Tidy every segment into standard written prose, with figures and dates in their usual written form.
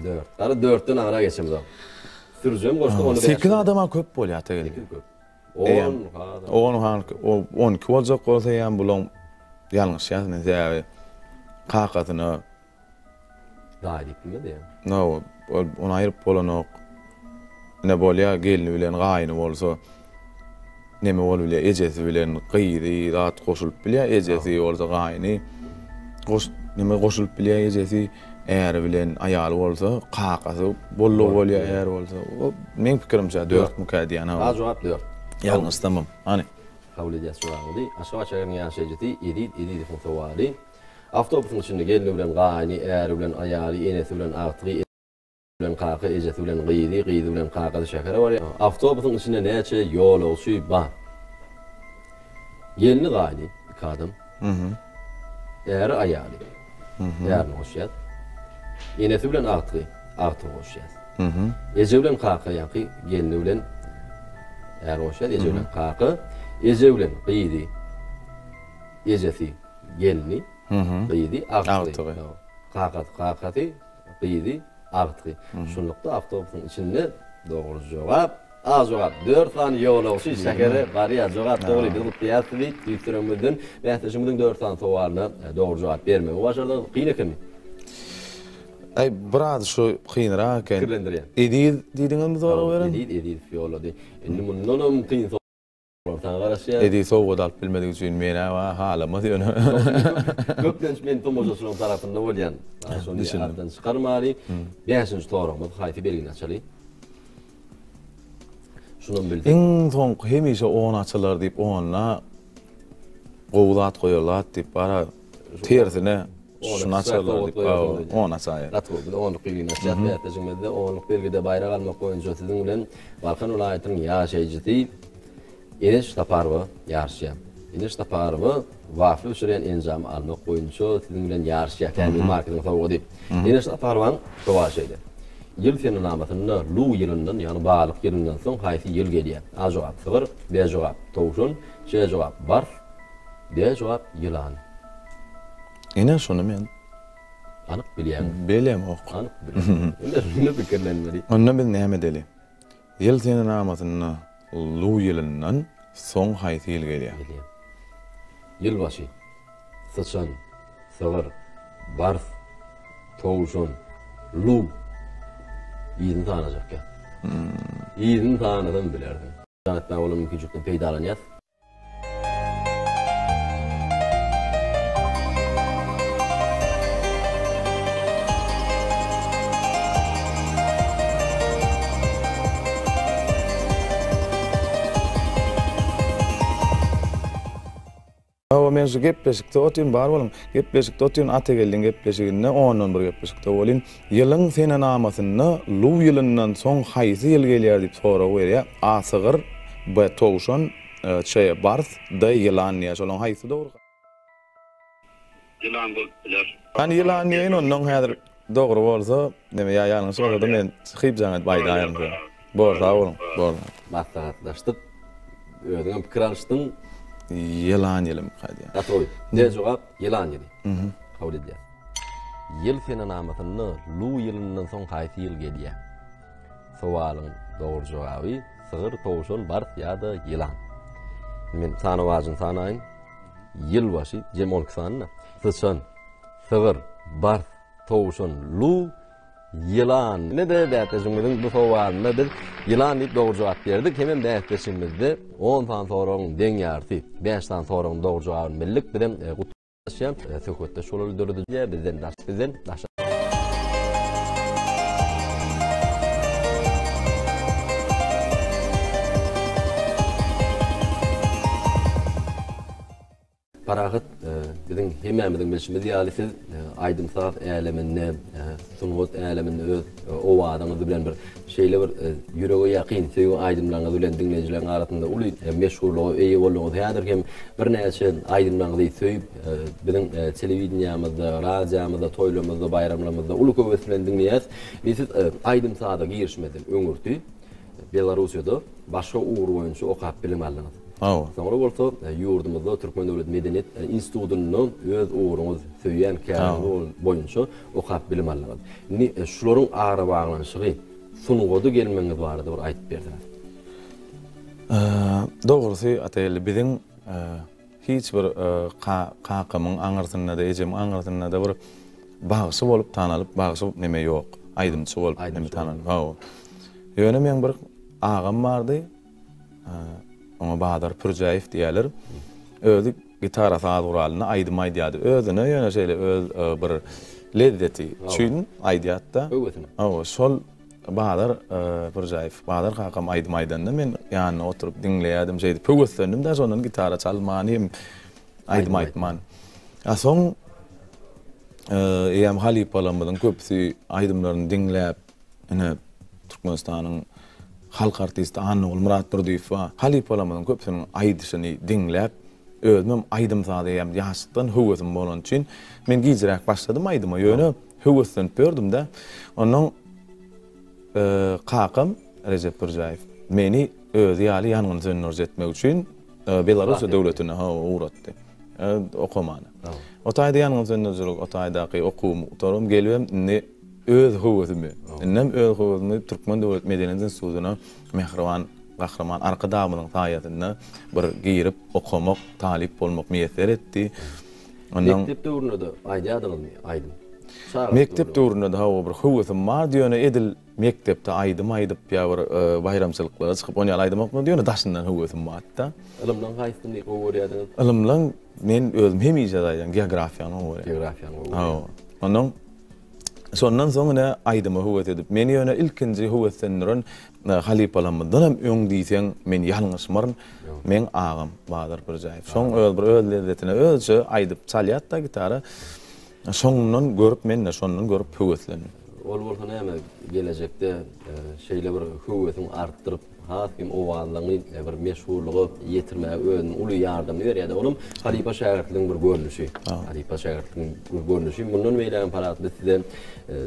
Dört. Gara dörtden aňra geçemzok. Sürüjem goşduk onda bäş. Sekiz adama köp bolýar Atageldi. Sekiz köp. On has. On han 12 boljak bolsa ýa bulaň ýalňyşýas men sebäbi kakasyna Daýy diýip bilmedi ýa. No, ol ony aýryp bolanok. Ine bolýa gelni bilen gaýyny bolsa neme bolup bilýär ejesi bilen gyzy zat goşulyp bilýär ejesi bolsa gaýyny goş neme goşulyp bilýär ejesi äri bilen aýaly bolsa kakasy bollugy bolýar äri bolsa o meň pikirimçe dörtmükä diýýän ha. Jogap dört. Ýalňyşsamam hany. Kabul edýäs jogabyňyzy. Aşgabat şäheriniň ýaşaýjysy Eziz Ezizowyň sowaly. Awtobusyň içinde gelni bilen gaýny, äri bilen aýaly, enesi bilen agtygy, bilen kaka, ejesi bilen gyzy, gyzy bilen kakasy şähere barýar. Awtobusyň içinde näçe ýolagçy bar? Gelni gaýny, iki adam. Äri aýaly. Ärini goşýas. Enesi bilen agtygy, agtygy goşýas. Eje bilen kaka ýaňky gelni bilen äri goşýas, eje bilen kaka, eje bilen gyzy, ejesi, gelni, gyzy, agtygy. Kakasy, kakasy, gyzy, agtygy. Şunlukda awtobusyň içinde dogry jogap A jogap. Dört sany ýolagçy şähere barýar. Jogap dogry. Biz gutlaýarys sizi tüýs ýüregimizden. Bäsdeşimiziň dört sany sowalyna dogry jogap bermegi başardyňyz. Kyn ekenmi? Aý, biraz şu kynrak eken. Pikirlendirýär. Eziz diýdiňizmi sorag beren? Eziz Ezizow ýollady. Indi mundanam kyn Olar saňa garaşýar. Eziz sowgat alyp bilmedigi üçin menä halamaz ýöne. Köplenç men tomaşaçylaryň tarapynda bolýan. Şony ýatdan çykarmaly. Bäşinji soragymyz haýsy belgini açaly? Şunam bilsek. Iň soňky hemişe on açylar diýip onda gowy zat goýarlar diýip bara tersine şuny açarlar diýip on açaýar. Gaty gowy. Biz onluk belgini açýas bäsdeşigimizde onluk belgide baýrak almak boýunça siziň bilen Balkan welaýatynyň ýaşaýjysy Eneş Saparowa ýaryşýar. Eneş Saparowa wafli bişirýän enjamy almak boýunça siziň bilen ýaryşýar. Kämil marketiň sowgady. Eneş Saparowanyň sowaly şeýle. Ýyl senenamasynda Luw ýylyndan, ýagny balyk ýylyndan soň haýsy ýyl gelýär? A jogap, sygyr, B jogap, towşan, C jogap, bars, D jogap, ýylan. Ine şuny men Anyk bilýäňmi? Bilemok. Anyk bilýän. Indi şunda pikirlenmeli. Onda biz näme edeli? Ýyl senenamasynda Luw ýylyndan soň haýsy ýyl gelýär? Gelýär. Ýylbaşy, syçan, sygyr, bars, towşan, luw. Yzyny sanajak ýa. Yzyny sanasaň bilersiň. Jan etmäge bolan mümkinçilikden peýdalanýas. Hawa men şu gepleşikde otyryn bar boluň gepleşikde otyryn Atageldiň gepleşiginde ondan bir gepleşikde bolyn ýylyň senenamasynda luw ýylyndan soň haýsy ýyl gelýär diýip sorag berýär A sygyr B towşan C bars D ýylan diýýär şolaň haýsy dogry. Ýylan bolup biler. Hany ýylan diýeýin onnoň häzir dogry bolsa neme ýa ýalňyş bolsada men çykyp jaň edip aýdaýaryn size. Bor sag boluň. Bor. Maslahatlaşdyk. Özüňem pikir alyşdyň. Ýylan ýylymyka diýýän. Gaty gowy. D jogap ýylan ýyly. Kabul edýäs. Ýyl senenamasynda Luw ýylyndan soň haýsy ýyl gelýär? Sowalyň dogry jogaby sygyr, towşan, bars ýa-da ýylan. Men sanawajyny sanaýyn. Ýyl başy, jem 12 sany-da. Syçan, sygyr, bars, towşan, luw, ýylan. Ine-de bäsdeşimiziň bu sowalyna biz ýylan diýip dogry jogap berdik. Hemem bäsdeşimizde 10 sany soragyň deň ýarysy, 5 sany soragyň dogry jogabyny bildik. Bizem e, gutlaşýan e, söhbetdeş bolaly dörediji bizden daş bizden daş. Parahat, biziň hemmämiziň bilşimiz ýaly siz aýdym-saz äleminde, sungat äleminde öz owazyňyz bilen bir şeýle bir ýürege ýakyn söýgi aýdymlaryňyz bilen diňleýjileriň arasynda uly meşhurlyga eýe bolduňyz. Häzir hem birnäçe aýdymlaryňyzy söýüp, biziň telewideniýamyzda, radiomyzda, toýlarymyzda, baýramlarymyzda uly höwes bilen diňleýäris. Indi siz aýdym-saza girişmezden öňürti Belarussiýada başga ugur boýunça okap bilim aldyňyz. Hawa. Soňra bolsa ýurdumyzda Türkmen döwlet medeniýet institutynda öz ugruňyz, söýýän käriňiz boýunça okap bilim aldyňyz. Indi şularyň arabaglanyşygy, sungata gelmegiňiz barada bir aýdyp berseňiz. Dogrusy, Atageldi, biziň hiç bir kakamyň aňyrsynda-da, ejemiň aňyrsynda-da bir bagşy bolup tanalyp, bagşy neme ýok, aýdymçy bolup neme tanalyp, hawa. Ýöne meň bir agam bardy, Oňa Bazar Pürjäýew diýýärler. Özi gitara saz guralynda aýdym aýdýardy. Özüne ýöne şeýle öz bir lezzeti üçin aýdýardy-da. Höwesine. Hawa, şol Bazar Pürjäýew, Bazar kakam aýdym aýdanda men ýanynda oturyp diňleýärdim, şeýdip höweslendim-de şondan gitara çalmany hem aýdym aýtmany. A soň eýýäm halypalarymyzyň köpüsi aýdymlaryny diňläp, Ine, Türkmenistanyň halk artisti Annagul Myratdurdyýew bar. Halypalarymyzyň köpüsiniň aýdyşyny diňläp, özümem aýdym-saza eýýäm ýaşlykdan höwesim bolany üçin, men gijräk başladym aýdyma, ýöne höweslenip ýördüm-de. Onnoň kakam Rejep Pürjäýew meni özi ýaly ýangyn söndüriji etmek üçin Belarussiýa döwletine ugratdy okamana. O taýda ýangyn söndürijilik, o taýdaky okuwymy gutarybam gelibem indi Öz höwesimi, indem öz höwesimi Türkmen döwlet medeniýet institutyna mähriban Gahryman Arkadagymyzyň saýasynda bir girip okamak, talyp bolmak miýesser etdi. Ondan Mekdep döwründe-de aýdýardyňyzmy aýdym? Çagalyk Mekdep döwründe-de hawa bir höwesim bardy, ýöne edil mekdepde aýdym aýdyp ýa bir baýramçylyklara çykyp onýaly aýdym aýtmadym, ýöne daşyndan höwesim bardy-da. Ylymdan haýsyny gowy görýärdiňiz? Ylymdan men özüm hemişe aýdýan geografiýany gowy görýän. Geografiýany gowy görýän. Hawa. Ondan Şondan soň ine aýdyma höwes edip, meni ýöne ilkinji höweslendiren halypalarymyzdan hem öň diýseň men ýalňyşmaryn, meň agam Bazar Pürjäýew. Şoň öz bir öz lezzetine özüçe aýdyp çalýardy-da gitara. Şondan görüp men-de şondan görüp höweslendim. Ol bolsa näme gelejekde şeýle bir höwesiňi artdyryp, has hem owazlaryňy bir meşhurlyga ýetirmäge özüniň uly ýardamyny berýär-de. Olam halypa-şägirtligiň bir görnüşi. Halypa-şägirtligiň bir görnüşi. Mundan beýlägem Parat biz size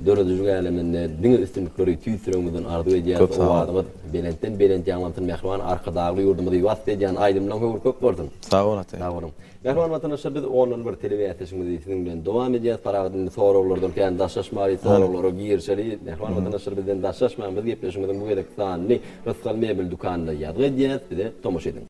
döredijilik äleminde diňe üstünlikleri tüýs ýüregimizden arzuw edýäris. Köp sag boluň. Owazyňyz belentden-belent ýaňlansyn, mähriban Arkadagly ýurdumyzy wasp edýän aýdymlaryň höwri köp bolsun. Sag bol ata. Sag boluň. Mähriban watandaşlar biz ondan bir telebäsleşigimizi siziň bilen dowam edýäs. Parahat indi soraglardan kän daşlaşmaly, soraglara girişeli. Mähriban watandaşlar bizden daşlaşmaň biz gepleşigimiziň bu gezekki sanyny Rysgal mebel dükanynda ýazgy edýäs. Bize tomaşa ediň.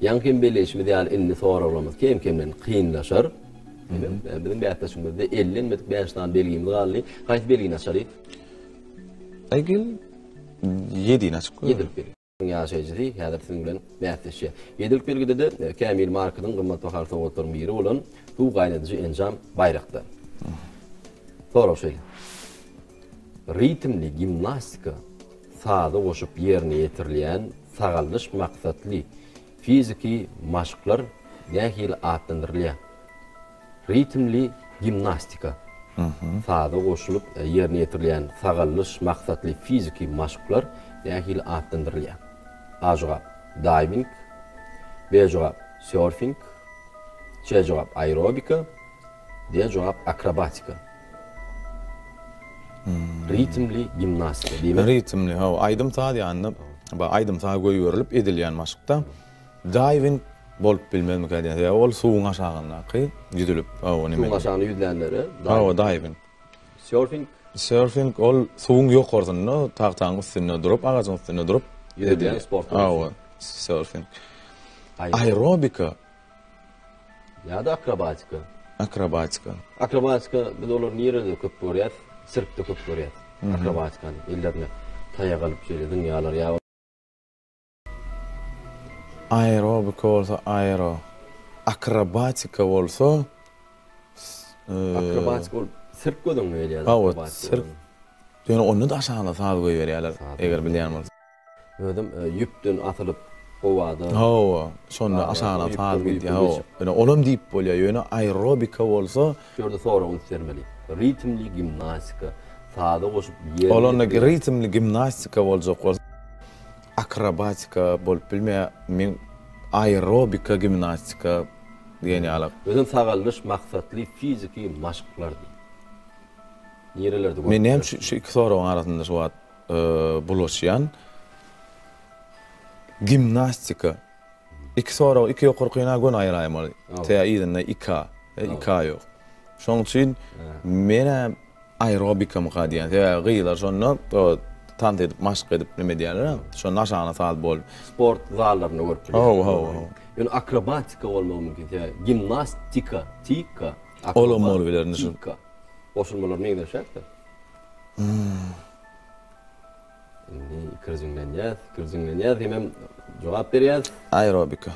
Ýaňky hem belleýşimiz ýaly indi soraglarymyz kem-kemden kynlaşar. Diýmek, biziň bäsleşigimizde ellenmedik bäş sany belgimiz galdy. Haýsy belgini açaly? Aý gel ýedini açyp görelim. Ýedilik belgi. Ýaşaýjysy häzir siziň bilen bäsleşýär. Ýedilik belgide-de Kämil markasynyň gymmat bahaly sowgatlaryň biri bolan suw gaýnadyjy enjam baýrakda. Sorag şeýle. Ritmli gimnastika saza goşup ýerine ýetirilýän sagaldyş maksatly fiziki maşklar nähili atlandyrylýar? Ritmli gimnastika saza goşulyp ýerine ýetirilýän sagaldyş maksatly fiziki maşklar nähili atlandyrylýar? A jogap, daýwing, B jogap, sörfing, C jogap, aerobika, D jogap, akrobatika. Ritmli gimnastika diýmek. Ritmli, hawa, aýdym-saz ýanynda ba aýdym-saz goýberilip edilýän maşkda daýwing bolup bilmezmikä diýýän. Sebäbi ol suwuň aşagyndaky ýüzülip, hawa, neme. Suwuň aşagynda ýüzlänlere daýwing. Hawa, daýwing. Sörfing? Sörfing ol suwuň ýokarsynda, tagtaň üstünde durup, agajyň üstünde durup ýüzülýän sport. Hawa, sörfing. Aerobika Ýa-da akrobatika. Akrobatika. Akrobatika biz olary nirede köp görýäs? Sirkde köp görýäs. Akrobatikany ellerine taýak alyp şeýle zyňýarlar ýa. Aerobika bolsa aero. Akrobatika bolsa. Akrobatika ol sirk göz öňüne gelýär. Hawa, sirk. Ýöne onda-da aşagyna saz goýberýärler, eger bilýän bolsaň. Özem ýüpden asylyp howada. Hawa, şonda aşagyna saz gidýär. Hawa, ýöne olam diýip bolýar, ýöne aerobika bolsa. Şu ýerde soraga üns bermeli. Ritmli gimnastika, saza goşup ýerine Ol onda ýetirýän. ritmli gimnastika boljak bolsa. Akrobatika bolup bilmeýär. Men aerobika gimnastika diýen ýaly. Özem sagaldyş maksatly fiziki maşklar diýip. Nirelerde görüp Men näme üçin şu iki soragyň arasynda şu wagt bulaşýan. Gimnastika. Iki sorag, iki ýokarkyny göni aýraýmaly. Tä yzynda ika, ika ýok. Şonuň üçin men-ä aerobikamyka diýýän. Sebäbi gyzlar şonda tans edip, maşk edip neme edýärler. Şonda aşagyna saz bol. Sport zallarynda görüp bilýäris. Hawa, hawa, hawa. Ýöne akrobatika bolmagy mümkin. Sebäbi gimnastika, tika, Olam bolup biler indi şu. Goşulmalar meňzeşäkdir. Indi ikirjiňlenýäs, ikirjiňlenýäs hemem jogap berýäs. Aerobika.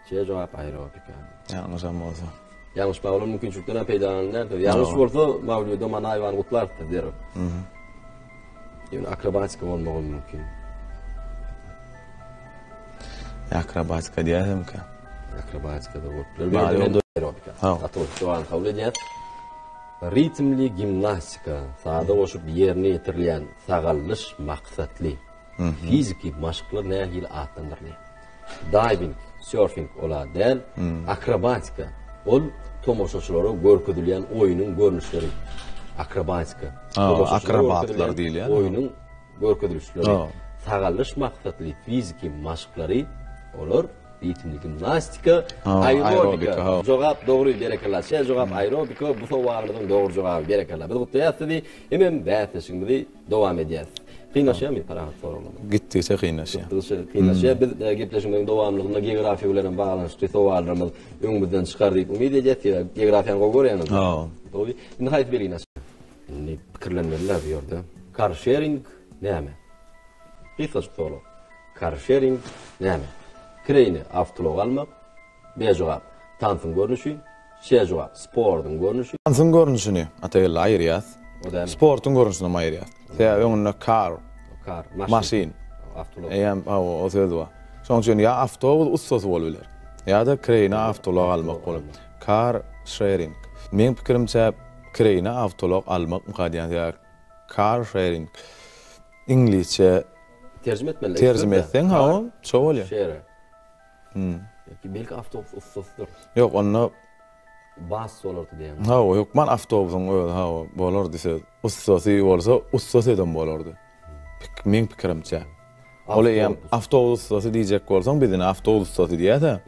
Şeýle jogap aerobika. Ýalňyşam bolsa. Ýalňyşmaga bolan mümkinçilikden hem peýdalanylýar. Ýalňyş bolsa Mawlýuda Manaýewany gutlarys biz derrew. Ýöne akrobatika bolmagy mümkin. Akrobatika diýäýsemkä? Akrobatika-da bolup biler. Aerobika. Gaty gowy jogaby kabul edýäs. Ritmli gimnastika, saza goşup ýerine ýetirilýän sagaldyş maksatly fiziki maşklar nähili atlandyrylýar? Daýwing, sörfing ol-a däl, akrobatika, ol tomaşaçylara görkezilýän oýnuň görnüşleri. Akrobatika, tomaşaçylara görkezilýän oýnuň görkezilişleri. Sagaldyş maksatly fiziki maşklary olar Ritmli gimnastika, aerobika. Jogap dogry, berekella. Şeýle jogap aerobika bu sowalymyzyň dogry jogaby. Berekella. Biz gutlaýas sizi. Hemem bäsleşigimizi dowam edýäs. Kynlaşýarmy Parahat soraglarymyz? Gitdigiçe kynlaşýar. Gitdigiçe kynlaşýar. Biz gepleşigimiziň dowamlylygynda geografiýa bilen hem baglanyşykly sowallarymyz öňümizden çykar diýip umyt edýäs. Sebäbi geografiýany gowy görýäňiz. Hawa. Gowy. Indi haýsy belgini açaly? Indi pikirlenmeliler bu ýerde. Karşering näme? Gysgajyk sorag. Karşering näme? Kireýine awtoulag almak. B jogap, tansyň görnüşi. C jogap, sportuň görnüşi. Tansyň görnüşini Atageldi aýyrýas. O dälmi? Sportuň görnüşinem aýyrýas. Sebäbi öňünde kar, Kar, maşyn. Maşyn. Awtoulag. Eýýäm hawa o söz bar. Şonuň üçin ýa awtobus ussasy bolup biler. Ýa-da kireýine awtoulag almak bolup. Kar şering. Meň pikirimçe kireýine awtoulag almakmyka diýýän sebäbi kar şering iňlisçe Terjime etmeli. Terjime etseň hawa, şo bolýar. Şere. Belki belki awtobus ussasydyr. Ýok, onda Bas bolardy diýýäň. Hawa, hökman awtobusyň özi hawa bolardy söz. Ussasy bolsa ussa sözem bolardy. Pik, meň pikirimçe. Ol eýýäm awtobus ussasy diýjek bolsaň biz ine awtobus ussasy diýýäs-ä.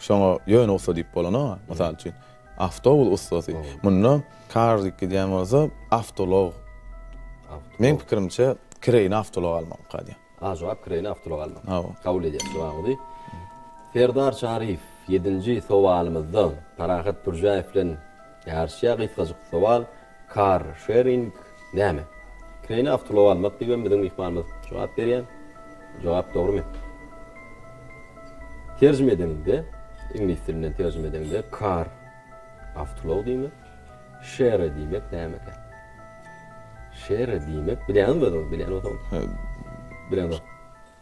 Şoňa ýöne ussa diýip bolanok, mysal üçin. Awtobus ussasy. Munda kar diýip gidýän bolsa awtoulag. Meň pikirimçe kireýine awtoulag almakmyka diýýän. A jogap kireýine awtoulag almak. Hawa. Kabul edýäs jogabyňyzy. Serdar Çaryýew ýedinji sowalymyzda Parahat Pürjäýew bilen ýaryşýar. Gysgajyk sowal, Car sharing näme? Kireýine awtoulag almak diýibem biziň myhmanymyz jogap berýär. Jogap dogrumy? Terjime edeniňde, iňlis dilinden terjime edeniňde car awtoulag diýmek, share diýmek nämekä? Share diýmek, bilýäňizmi özüňiz? Bilýän bolsaňyz. Bileňzok.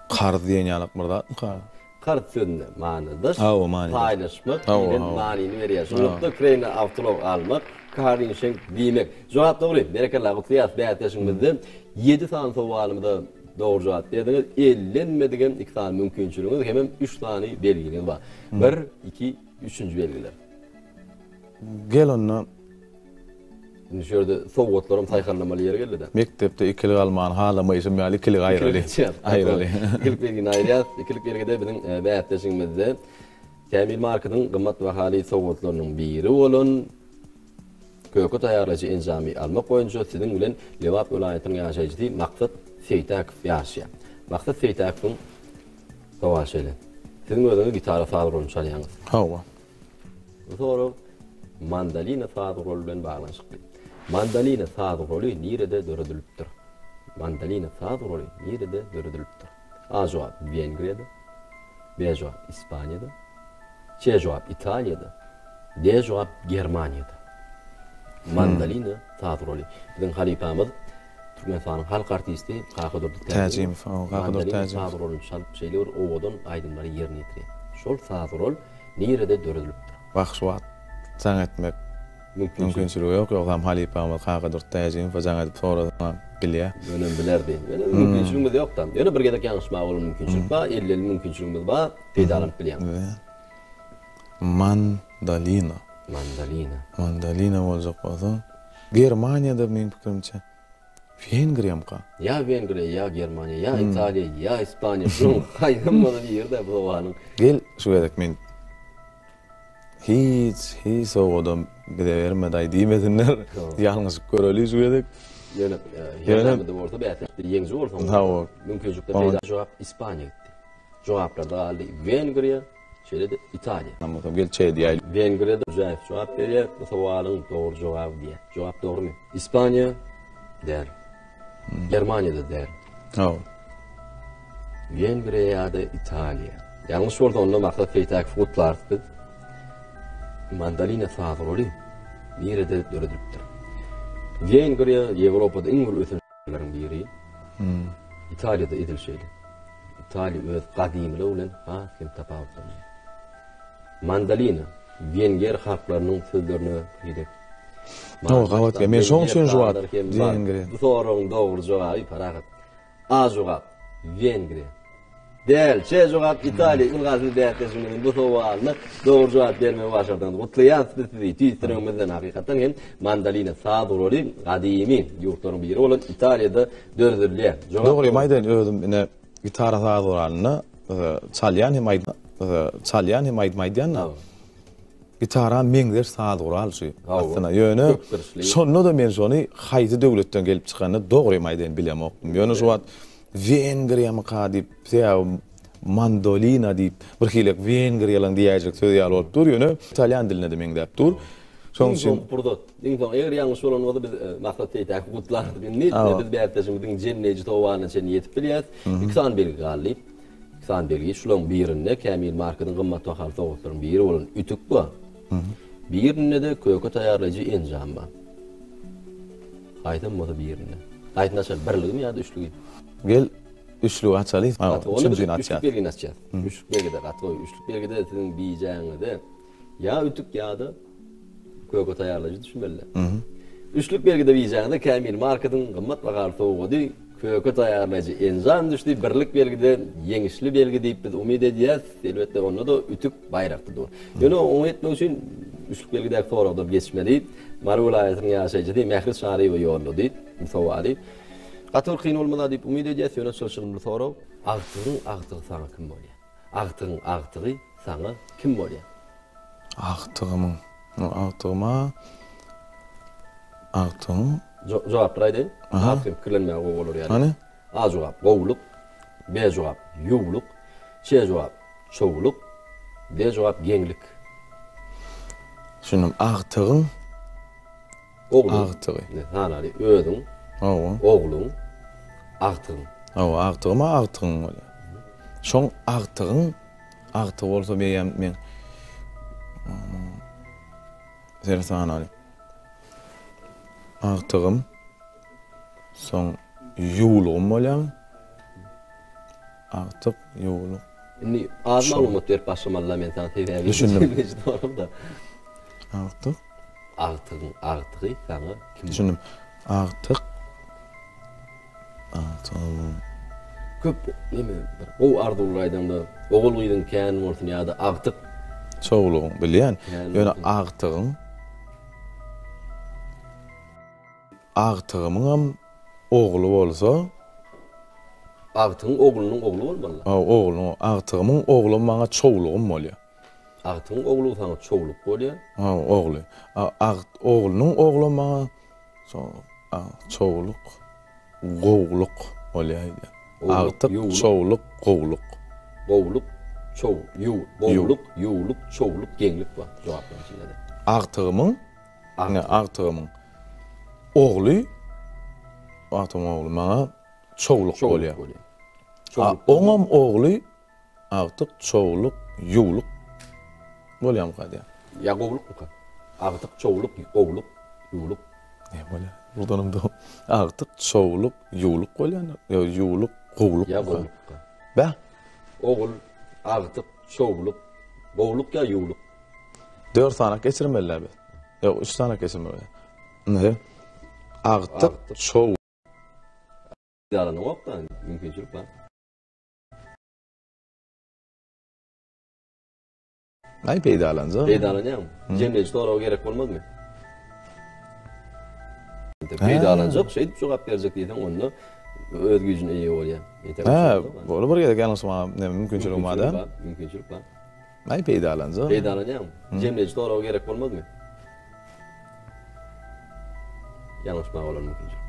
Karz diýen ýalak bir zatmyka? Karz sözüne manydaş, Hawa, manydaş. paýlaşmak Hawa, diýlen hawa. manyny berýär. Şunlukda kireýine awtoulag almak, karinşeng diýmek. Jogap dogry. Berekella, gutlaýas bäsdeşiňizden. Ýedi sany sowalymyza dogry jogap berdiňiz. Ellenmedigem iki sany mümkinçiligiňiz hemem üç sany belgiňiz bar. Bir, iki, üçünji belgiler. Gel onda. Indi şu ýerde sowgatlaram saýhallamaly ýeri geldi-de. Mekdepde ikilik almany halamaýşym ýaly ikilik aýraly. Aýraly. Ikilik belgini aýyrýas. Ikilik belgide biziň bäsdeşigimizde Kämil marketyň gymmat bahaly sowgatlarynyň biri bolan köke taýýarlaýjy enjamy almak boýunça siziň bilen Lebap welaýatynyň ýaşaýjysy Maksat Seýtäkow ýaryşýar. Maksat Seýtäkowyň sowaly şeýle. Siziň özüňiz gitara saz guralyny çalýaňyz. Hawa. Bu sorag mandolina saz guraly bilen baglanyşykly. Mandolina saz guraly nirede döredilipdir? Mandolina saz guraly nirede döredilipdir? A jogap Wengriýada, B jogap Ispaniýada, C jogap Italiýada, D jogap Germaniýada. Mandolina saz guraly. Biziň halypamyz Türkmenistanyň halk artisti Kakadurdy Täjimow, Kakadurdy Täjimow saz guralyny çalyp şeýle bir owadan aýdymlary ýerine ýetirýär. Şol saz gural nirede döredilipdir? Wah şu wagt jaň etmek mümkinçiligi ýok, ýogsam halypamyz Kakadurdy Täjimowa jaň edip sorasaňam. Bilýär. Ýöne bilerdi. Ýöne mümkinçiligimiz ýok-da. Ýöne bir gezek ýalňyşmaga bolan mümkinçilik bar, elli-elli mümkinçiligimiz bar, peýdalanyp bilýäň. Mandolina. Mandolina. Mandolina boljak bolsa, Germaniýada meň pikirimçe. Wengriýamyka? Ýa Wengriýa, ýa Germaniýa, ýa Italiýa, ýa Ispaniýa, şunuň haýsam bolsa biri-dä bu sowalyň. Gel şu gezek men hiç hiç sowgadam bize bermedi-aý diýmesinler. Ýalňyşyp göreli şu gezek. Ýöne ýöne bolsa bäsleşikde ýeňiji bolsaň. Hawa. Mümkinçilikde peýda jogap Ispaniýa gitdi. Jogaplarda galdy Wengriýa, şeýle-de Italiýa. Bolsa gel çeý diýäýli. Wengriýada Jaýew jogap berýär, bu sowalyň dogry jogaby diýýär. Jogap dogrumy? Ispaniýa däl. Germaniýa-da däl. Hawa. Wengriýa ýa-da Italiýa. Ýalňyş bolsa onda Maksat Seýtäkowy gutlarys biz. Mandolina saz guraly nirede döredilipdir? Wengriýa Ýewropada iň bir ösen şäherleriň biri. Italiýada edil şeýle. Italiýa öz gadymylygy bilen has hem tapawutlanýar. Mandolina wenger halklarynyň sözlerine girek. Hawa, gabat gelýär. Men şoň üçin şu wagt Wengriýa. Bu soragyň dogry jogaby Parahat. A jogap Wengriýa. Däl, C jogap Italiýa. Ilgazy bäsdeşimiziň bu sowalyna dogry jogap bermegi başardyňyz. Gutlaýarys biz sizi tüýs ýüregimizden. Hakykatdan hem mandolina saz guraly gadymy ýurtlaryň biri bolan Italiýada döredilýär. Jogap Dogrymy aýdaýyn özüm ine gitara saz guralynda çalýan hem aýdym çalýan hem aýdym aýdýan da. Gitara meňzeş saz gural şu aslynda. Ýöne şonda-da men şony haýsy döwletden gelip çykanyny dogrymy aýdaýyn bilemokdym. Ýöne şu wagt Wengriýamyka diýip, sebäbi mandolina diýip, bir hili wengriýalaň diýäýjek sözi ýaly bolup dur, ýöne italýan diline-de meňzäp dur. Şonuň üçin. Iň soňky pursat. Iň soňky, eger ýalňyş bolan bolsa biz Maksat Seýtäkowy gutlardyk indi. Biz bäsdeşimiziň jemleýji sowalyna çenli ýetip bilýäris. Iki sany belgi galdy. Iki sany belgi. Şularyň birinde Kämil marketiň gymmat bahaly sowgatlaryň biri bolan ütük bar. Birinde-de köke taýýarlaýjy enjam bar. Haýsam bolsa birinde. Haýsyny açaly? Birligimi ýa-da üçlügi? Gel, üçlügi açaly. Gaty gowy. Onda biz üçlük belgini açýas. Üçlük belgide gaty gowy. Üçlük belgide siziň bijäňize ýa ütük ýa-da köke taýýarlaýjy düşünmeli. Üçlük belgide bijäňize Kämil marketiň gymmat bahaly sowgady köke taýýarlaýjy enjam düşdi. Birlik belgide ýeňişli belgi diýip biz umyt edýäs. Elbetde onda-da ütük baýrakda dur. Ýöne oňa ýetmek üçin üçlük belgidäki soragdan geçmeli. Mary welaýatynyň ýaşaýjysy Mähri Çaryýewa ýollady bu sowaly. Gaty bir kyn bolmaz-a diýip umyt edýäs, ýöne çylşyrymly sorag. Agtygyň agtygy saňa kim bolýar? Agtygyň agtygy saňa kim bolýar? Agtygymyň, agtygyma, agtygyň. Jogaplary aýdaýyn. Has hem pikirlenmäge gowy bolar ýaly. Hany? A jogap, gowulyk. B jogap, ýuwluk. C jogap, çowluk. D jogap, geňlik. Düşündim. Agtygyň Ogluň. Agtygy. Ine, sanaly. Özüň. Hawa. Ogluň. Agtygyň. Hawa, agtygym-a agtygyň bolýar. Şoň agtygyň agtygy bolsa meýem men Seni sanaly. Agtygym. Soň ýuwlugym bolýarmy? Agtyk, ýuwluk. Indi az maglumat berip başlamalyda men saňa sebäbi. Düşündim. Agtyk. Agtygyň agtygy saňa kim? Düşündim. Agtyk. Agtygym. Köp neme bir gowy arzuwlar aýdaňda ogul gyzyň kän bolsun ýa-da agtyk. Çowlugyň bilýän. Ýöne agtygyň Agtygymyňam ogly bolsa. Agtygyň oglunyň ogly bolmaly. Hawa, oglunyň, agtygymyň oglam maňa çowlugym bolýar. Agtygyň ogly saňa çowluk bolýar. Hawa, ogly. A agt, oglunyň oglam maňa çowluk, gowluk bolýar öýdýän. Agtyk, çowluk, gowluk. Gowluk, çow, ýuw, gowluk, ýuwluk, çowluk, geňlik bar jogaplaryň içinde-de. Agtygymyň Ine, agtygymyň ogly, agtygymyň ogly maňa çowluk bolýar. A oňam ogly agtyk, çowluk, ýuwluk bolýarmyka diýýän. Ýa gowlukmyka? Agtyk, çowluk, gowluk, ýuwluk. Ne bolýar? Buradanam da agtyk, çowluk, ýuwluk bolýar. Ýa ýuwluk, gowluk. Ýa gowlukmyka? Bä. Ogul, agtyk, çowluk, gowluk ýa ýuwluk. Dört sanak geçirmeli-dä biz. Ýok, üç sanak geçirmeli. Indi agtyk, çow. Peýdalanaňok-da, mümkinçilik bar. Aý peýdalanjak. Peýdalanýaňmy? Jemleýji soragy gerek bolmazmy? Peýdalanjak, şeýdip jogap berjek diýseň, onda öz güýjüne eýe bolýar. Hä, boldy bir gezek ýalňyşmaga näme mümkinçiligim bar-da. Mümkinçilik bar. Aý peýdalanjak. Peýdalanýaňmy? Jemleýji soragy gerek bolmazmy? Ýalňyşmaga bolan mümkinçilik.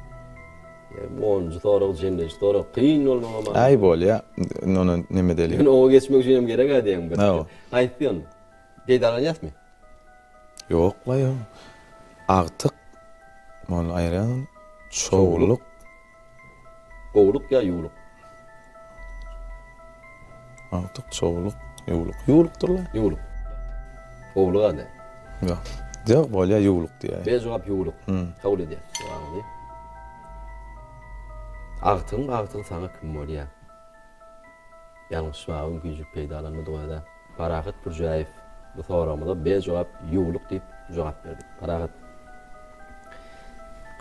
Onunjy sorag jemleýji sorag kyn bolmagam. Aý bolýa. Indi ony neme edeli. Indi oňa geçmek üçin hem gerek-ä diýeň bir. Hawa. Haýsy ony? Peýdalanýasmy? Ýok-la ýok. Agtyk. Ony aýyrýan. Çowluk. Gowluk ýa ýuwluk? Agtyk, çowluk, ýuwluk. Ýuwlukdyr-la. Ýuwluk. Gowluk-a däl. Ýok. Ýok, bolýa ýuwluk diýäý. B jogap ýuwluk. Kabul edýäs jogabyňyzy. Agtygyň agtygy saňa kim bolýa? Ýalňyşmaga mümkinçilik peýdalanmadyk özä. Parahat Pürjäýew bu soragymyza B jogap ýuwluk diýip jogap berdi. Parahat.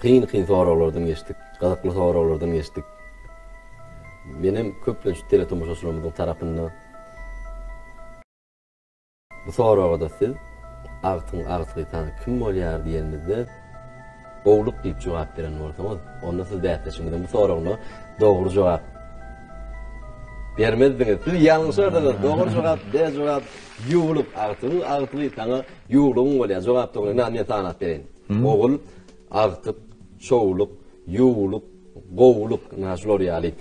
Kyn kyn soraglardan geçdik. Gyzykly soraglardan geçdik. Menem köplenç teletomaşaçylarymyzyň tarapynda Bu soraga-da siz Agtyň agtygy saňa kim bolýar diýenimizde Gowluk diýip jogap beren bolsaňyz, onda siz bäsdeşiňiziň bu soragyna dogry jogap bermezdiňiz. Siz ýalňyşardyňyz. Dogry jogap B jogap ýuwluk. Agtygyň agtygy saňa ýuwlugyň bolýar. Jogap dogry. Ynha men sanap bereýin. Ogul, agtyk, çowluk, ýuwluk, gowluk. Ynha şular ýaly.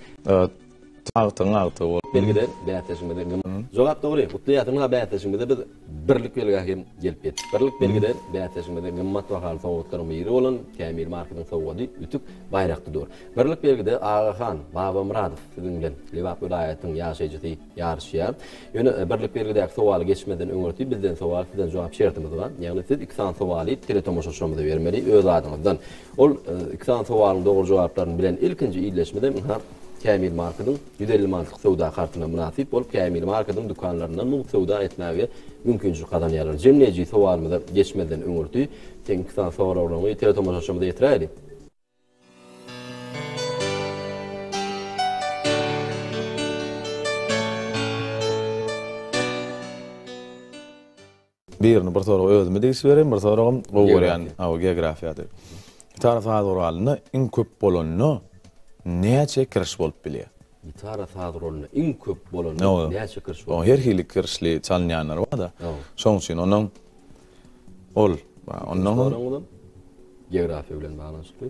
Agtygyň agtygy bol. Belgide bäsdeşimize gym. Jogap dogry. Gutlaýas. Ynha bäsdeşimize biz birlik belgä hem gelip ýetdik. Birlik belgide bäsdeşimize gymmat bahaly sowgatlaryň biri bolan Kämil marketiň sowgady ütük baýrakda dur. Birlik belgide Agahan Babamyradow siziň bilen Lebap welaýatynyň ýaşaýjysy ýaryşýar. Ýöne birlik belgidäki sowaly geçmezden öňürti bizden sowal sizden jogap şertimiz bar. Ýagny siz iki sany sowaly teletomaşaçylarymyza bermeli öz adyňyzdan. Ol iki sany sowalyň dogry jogaplaryny bilen ilkinji ildeşimizem ynha Kämil Markediň 150 manatlyk söwda kartyna mynasyp bolup, Kämil Markediň dükanlaryndan mugt söwda etmäge mümkinçilik gazanýarlar. Jemleýji sowalymyza geçmezden öňürti, seň iki sany soraglaryňy teletomaşaçymyza ýetiräýeli. Birini bir sorag özüme degişli bereýin, bir soragam gowy görýän, hawa, geografiýady. Gitara saz guralynda iň köp bolanda näçe kiriş bolup bilýär? Gitara saz guralynda iň köp bolanda näçe kiriş bolup bilýär? Her hili kirişli çalynýanlar bar-da. Şoň üçin onuň ol, ondan soragyňyzam geografiýa bilen baglanyşykly.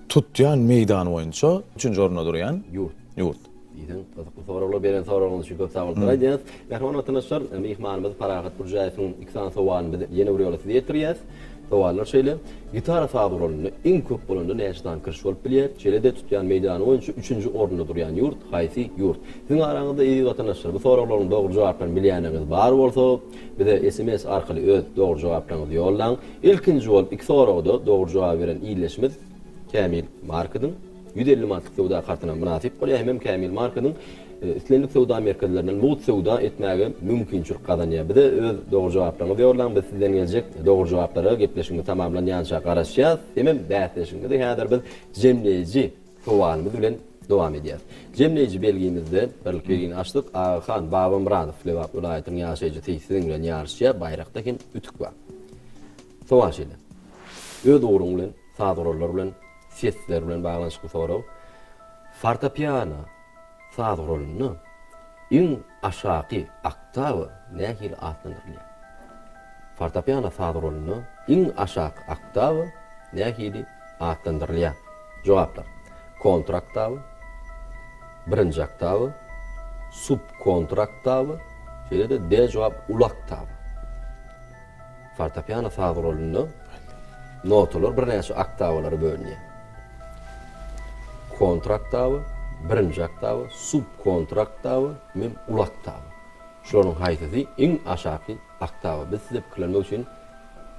Tutýan meýdany boýunça üçünji orunda durýan ýurt. Ýurt. Diýseň gyzykly soraglar beren soragyňyz üçin köp sag boluň aýdýarys. Mähriban watandaşlar, myhmanymyz Parahat Pürjäýewiň iki sany sowalyny biz ýene bir ýola size ýetirýäris. Sowallar şeýle, Gitara saz guralynda iň köp bolanda näçe sany kiriş bolup bilýär? Şeýle-de tutýan meýdany boýunça üçünji orunda durýan ýurt haýsy ýurt? Siziň araňyzda eziz watandaşlar bu soraglaryň dogry jogaplaryny bilýänleriňiz bar bolsa, bize sms arkaly öz dogry jogaplaryňyzy ýollaň. Ilkinji bolup iki soraga-da dogry jogaby beren ildeşimiz Kämil Markediň 150 manatlyk söwda kartyna mynasyp bolýar hemem Kämil Markediň islendik söwda merkezlerinden mugt söwda etmäge mümkinçilik gazanýar. Bize öz dogry jogaplaryňyzy ýollaň, biz sizden geljek dogry jogaplara gepleşigimiz tamamlanýança garaşýas hemem bäsleşigimizi häzir biz jemleýji sowalymyz bilen dowam edýäris. Jemleýji belgimizde birlik belgini açdyk. Agahan Babamyradow Lebap welaýatynyň ýaşaýjysy siziň bilen ýaryşýar. Baýrakda hem ütük bar. Sowal şeýle. Öz ugruň bilen, saz gurallar bilen, sesler bilen baglanyşykly sorag. Fortepiano saz guralynda iň aşaky oktawa nähili atlandyrylýar? Fortepiano saz guralynda iň aşaky oktawa nähili atlandyrylýar? Jogaplar, Kontroktawa, birinji oktawa, subkontroktawa, şeýle-de D jogap uly oktawa. Fortepiano saz guralynda notalar birnäçe oktawalara bölünýär. Kontroktawa, birinji oktawa, subkontroktawa hem uly oktawa. Şularyň haýsysy iň aşaky oktawa? Biz size pikirlenmek üçin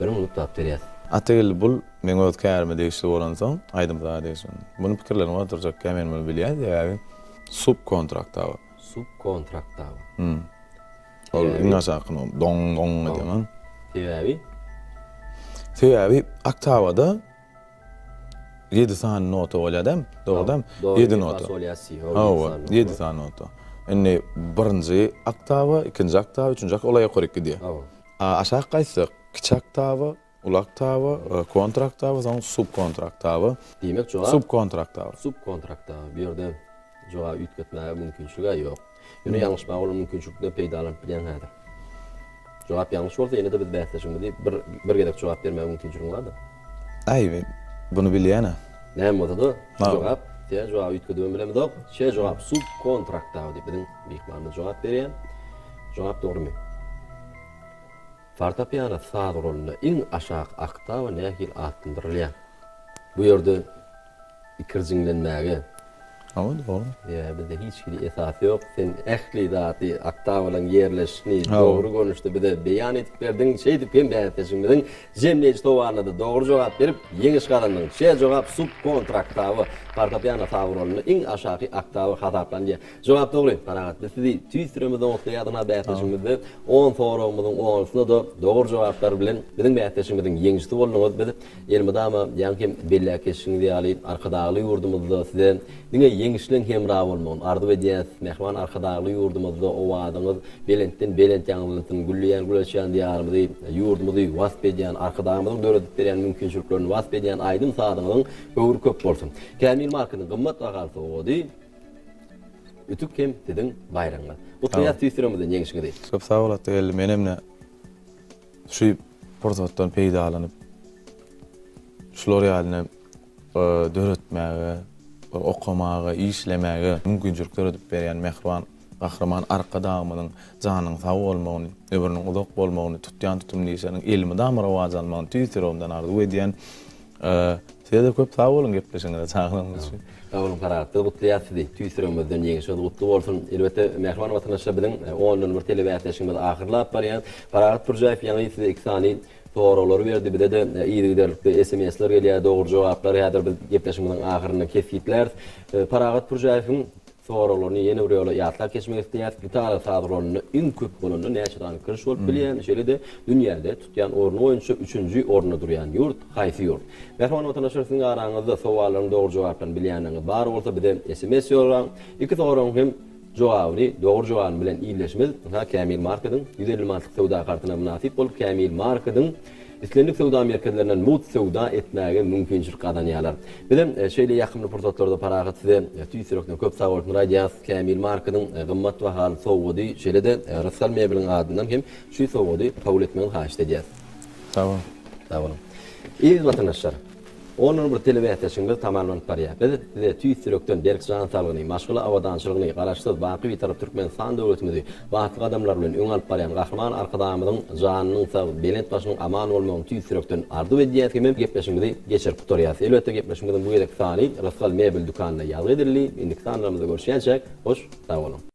bir minut wagt berýäs. Atageldi bul meň öz kärime degişli bolansoň aýdym-saza degişli. Muny pikirlenip oturjakka men muny bilýän sebäbi subkontraktawa. Subkontraktawa. Hum. Ol iň aşaky no doň doň edýän. Sebäbi? Sebäbi oktawada. Ýedi sany nota bolýar dämi? Dogry dämi? Ýedi nota. Hawa, ýedi sany nota. Indi birinji oktawa, ikinji oktawa, üçünji oktawa, olar ýokaryk gidýär. A aşak gaýtsak, kiçi oktawa, uly oktawa, kontra oktawa, soň subkontra oktawa. Diýmek jogap? Subkontra oktawa. Subkontra oktawa. Bu ýerde jogaby üýtgetmäge mümkinçilig-ä ýok. Ýöne ýalňyşmaga bolan mümkinçilikden peýdalanyp bilýäň häzir. Jogap ýalňyş bolsa ýene-de biz bäsdeşiňizi bir bir gezek jogap bermäge mümkinçiligiň bardyr. Aý, buny bilýän-ä. Näme bolsa-da, şu jogap, tä jogaby üýtgedibem bilemizok. Şe jogap subkontraktaw diýip biziň myhmanymyz jogap berýär. Jogap dogrumy? Fortepiano saz guralynda iň aşaky oktawa nähili atlandyrylýar? Bu ýerde ikirjiňlenmäge. Hawa, dogry. Ýa, bizde hiç hili esas ýok. Sen ähli zady, oktawalaryň ýerleşişini dogry görnüşde bize beýan edip berdiň. Şeýdip hem bäsdeşimiziň jemleýji sowalyna-da dogry jogap berip, ýeňiş gazandyň. Şe jogap subkontra-oktawa, fortepiano saz guralynda iň aşaky oktawa hasaplanylýar. Jogap dogry, Parahat. Biz sizi tüýs ýüregimizden gutlaýarys. Ynha, bäsdeşigimizde on soragymyzyň onusyna-da dogry jogaplar bilen biziň bäsdeşigimiziň ýeňijisi bolduňyz. Biz Elmydama ýaňky hem belläp geçişiňiz ýaly, Arkadagly ýurdumyzda size diňe ýeňişleň hemra bolmagyny arzuw edýäs. Mähriban Arkadagly ýurdumyzda owazyňyz belentden belent ýaňlansyn, gülleýän gül açýan Diýarymyzy, ýurdumyzy wasp edýän, Arkadagymyzyň döredip berýän mümkinçiliklerini wasp edýän aýdym-sazyňyzyň höwri köp bolsun. Kämil marketiň gymmat bahaly sowgady, Ütük hem siziň baýragyňyz. Gutlaýas tüýs ýüregimizden ýeňşiňizi. Köp sag bol Atageldi, menem ine Şu pursatdan peýdalanyp, şular ýaly döretmäge, okamaga, işlemäge mümkinçilik döredip berýän mähriban Gahryman Arkadagymyzyň janynyň sag bolmagyny, ömrüniň uzak bolmagyny, tutýan tutumly işleriniň elmydama rowaç almagyny tüýs ýüregimden arzuw edýän. Size-de köp sag boluň gepleşigiňize çagyranyňyz üçin. Sag boluň Parahat. Biz gutlaýas sizi. Tüýs ýüregimizden ýeňşiňiz gutly bolsun. Elbetde mähriban watandaşlar biziň ondan bir telebäsleşigimiz ahyrlap barýar. Parahat Pürjäýew ýaňy size iki sany soraglary berdi. Bize-de yzygiderlikde SMS-ler gelýär. Dogry jogaplary häzir biz gepleşigimiziň ahyrynda kesgitläris. Parahat Pürjäýewiň Soraglaryny ýene bir ýola ýatlap geçmek isleýäris. Gitara saz guralynda iň köp bolanda näçe sany kiriş bolup bilýär? Şeýle-de dünýäde tutýan orny boýunça üçünji orunda durýan ýurt haýsy ýurt? Mähriban watandaşlar siziň araňyzda sowallaryň dogry jogaplaryny bilýänleriňiz bar bolsa bize sms ýollaň. Iki soragyň hem jogabyny dogry jogabyny bilen ildeşimiz ynha Kämil Markediň 150 manatlyk söwda kartyna mynasyp bolup Kämil Markediň Islendik söwda merkezlerinden mugt söwda etmäge mümkinçilik gazanýarlar. Bizem şeýle ýakymly pursatlarda Parahat size tüýs ýürekden köp sagbolsunlar aýdýarys. Kämil Markediň gymmat bahaly sowgady, şeýle-de Rysgal mebeliň adyndan hem şu sowgady kabul etmegiňizi haýyşt edýäris. Sag boluň. Sag boluň. Eziz watandaşlar! Ondan bir telebäsleşigimiz tamamlanyp barýar. Biz size tüýs ýürekden berk jan saglygyny, maşgala abadançylygyny, Garaşsyz, baky Bitarap Türkmenistan döwletimizi batly gadamlar bilen öňe alyp barýan Gahryman Arkadagymyzyň janynyň sag, belent başynyň aman bolmagyny tüýs ýürekden arzuw edýäs hemem gepleşigimizi geçirip gutarýas. Elbetde gepleşigimiziň bu gezekki sany Rysgal mebel dükanynda ýazgy edildi. Indiki sanlarymyzda görüşýänçäk, hoş sag boluň!